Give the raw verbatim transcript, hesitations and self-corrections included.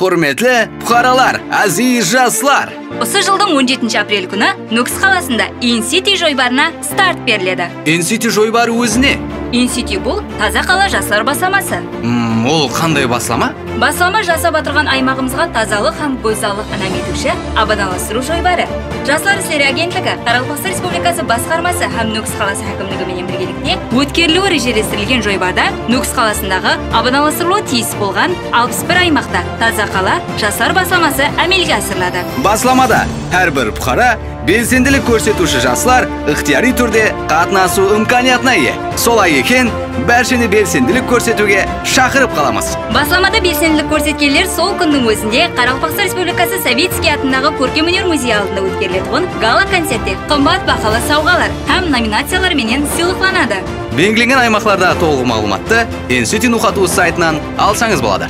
Húrmetli puqaralar, áziz jaslar! Usı jıldıń on jetinshi aprel kúni Nókis qalasında InCity joybarına start beriledi. InCity joybarı ózi ne? InCity bul Taza qala jaslar baslaması. Hmm, ol qanday baslama? Baslama jasap atırǵan aymaǵımızǵa tazalıq hám gózzallıq inam etiwshi abadanlastırıw joybarı. Jaslar isleri agentligi, Qaraqalpaqstan Respublikası Basqarması hám Nókis qalası hákimligi menen birgelikte ótkeriliwi rejelestirilgen joybarda Nókis qalasındaǵı abadanlastırılıwı tiyis bolǵan alpıs bir aymaqta Taza qala jaslar baslaması ámelge asırıladı. Baslamada hár bir puqara belsendilik kórsetiwshi jaslar ixtiyariy túrde qatnasıw imkaniyatına iye. Solay eken, bársheni belsendilik kórsetiwge shaqırıp qalamız. Baslamada belsendilik kórsetkenler sol kúnniń ózinde Qaraqalpaqstan Respublikası Savickiy atındaǵı Kórkem óner muzeyi aldında ótkeriletuǵın gala-koncertte qımbat bahalı sawǵalar hám nominaciyalar menen sıylıqlanadı. Belgilengen aymaqlarda tolıǵı maǵlıwmattı InCity Nuqat uz saytınan alsańız boladı.